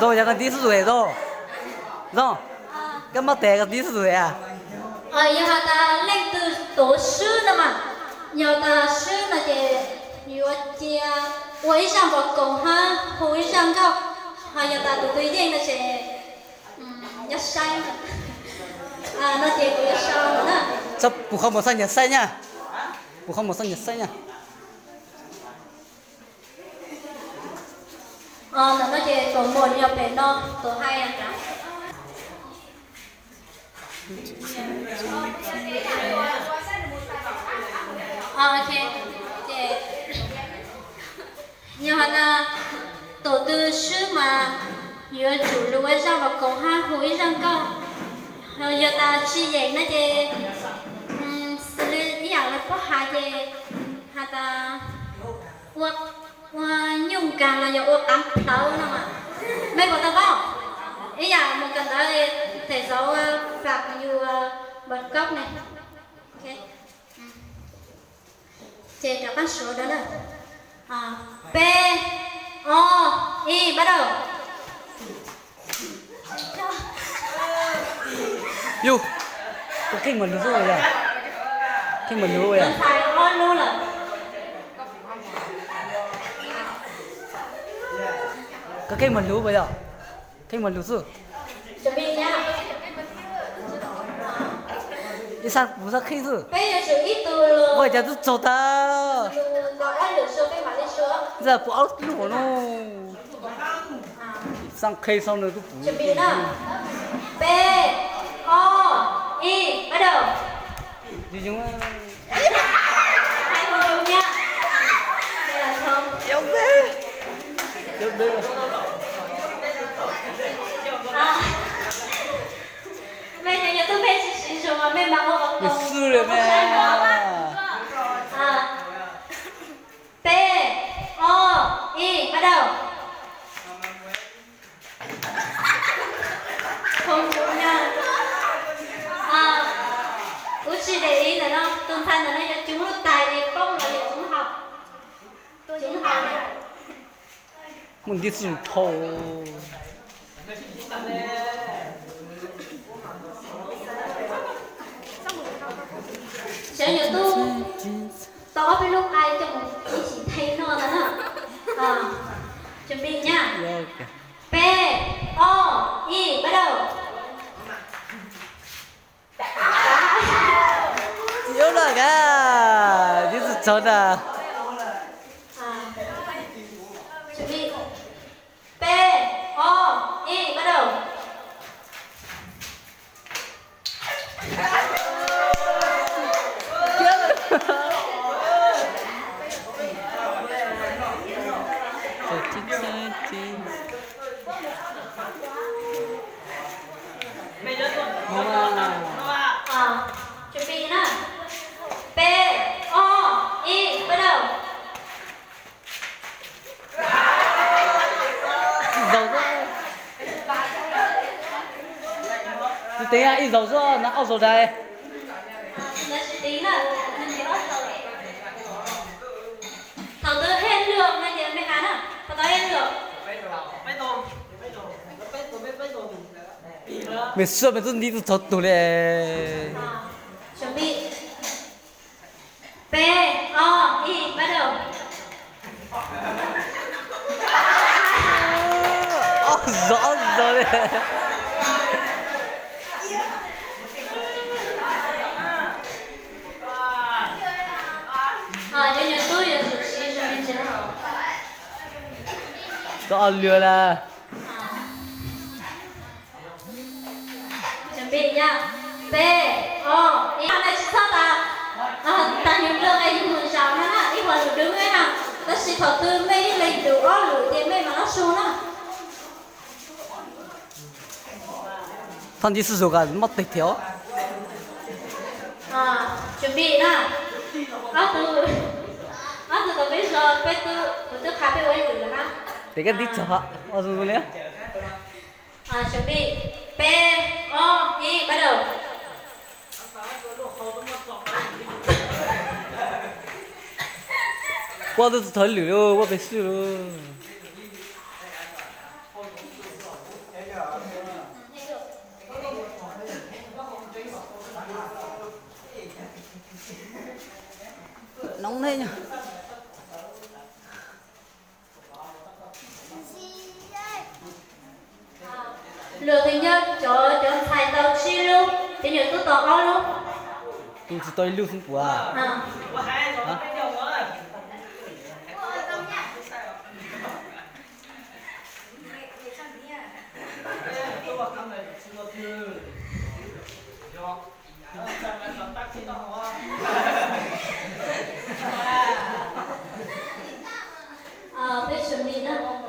Zoo, yog koj tib xub tus es zoo. Zoo, koj muab tes koj tib xub tus es. Yog has tas leej twg tuav swb no mas, yog tas swb no ces yuav cia ua ib zaj npau koos hab hu ib zaj nkauj, ho yog tas tus twg yeej no ces nyob saib no ces kuv yuav sau no na. Txhob pum qhov muag txhob nyiag saib nyaj, pum qhov muag txhob nyiag saib nyaj. Ntawm no ces tus muam yog pem no, tus hais. Yog has tas tus twg swb mas yuav tsum lug ua zaj npau koos hab hu ib zaj nkauj. Yog tas tsis yeem no ces xws li ib yam lawv paub hais ces has tas ua nyuj nkag los yog ua qav plhawv no mas. Mej puas tau paub? Ib yam mus kawm ntawv, thầy giáo ua phạt you nbam koj ne. Ces rov qab suav dua na. Peb, ob, ib, bắt đầu. Yus, koj kheej mas luv xwb yog? Kheej mas luv yog? Koj kheej mas luv puas yog? Kheej mas luv xwb. Ib sab puv sab kheej xwb. Ua cas twb tsaug tag. Ntawm puv ob lub no. Xab qhe sau nws twb puv. Peb, ob, ib, bắt đầu. Mej cov YouTube mej tsis siv zog mas mej mam ua qhov xwb li mej. Peb, ob, ib, bắt đầu. Kuv tsis để ý ntawm no, tus ntxhais ntawm no yog coob lub tais es poob los yog coob hau. Coob hau. Muaj ntib txwj dhau. Sawv nyuam tub tau ob peb lub qai coj mus ib chim theej noj ntag na. Chuẩn bị nha. Peb, ob, ib, bắt đầu. Tsis ub lawm ka, tib txwj tsaug ntag. Peb, ob, ib, bắt đầu. Chuẩn bị nha. Peb, ob, ib, bắt đầu. Ib zaug xwb. Tsis teev, ib zaug xwb, nag ob zaug dais. Thaum twg hết lượt no ces mej hais na, thaum twg hết lượt. Mej suab mej tub ntib tug thaum tug li. Chuẩn bị. Peb, ob, ib, bắt đầu. Ob zaug, ob zaug li. Cov nyuam tub yuav tsum siv zog me ntsis. Tau ob lwm lawm. Peb, ob, ib, tsis txhob tas, tas yus lwm es yus mus zaum no na, ib puas lwm dub na, tab sis thaum twg mej ib leeg lwm ob lwm ces mej mam lob su na. Thaj ntib xwb zus kom mob teg thiab. Ob tug, ob tug tau peb zog, peb tub, kuv twb qha peb ua ib lwm lawm na. Tes koj ntib txog, ob tug li. Chuẩn bị. Peb, ob, ib, bắt đầu. Ua tug thawv lwm lauj, ua pem xwb lauj. Noov ne. Luag twb nyob cov, cov ntxhais tau tsib lub, ces nws twb tau ob lub. Tus tsis tau ib lub xwb puas? Peb sawv ntxov na.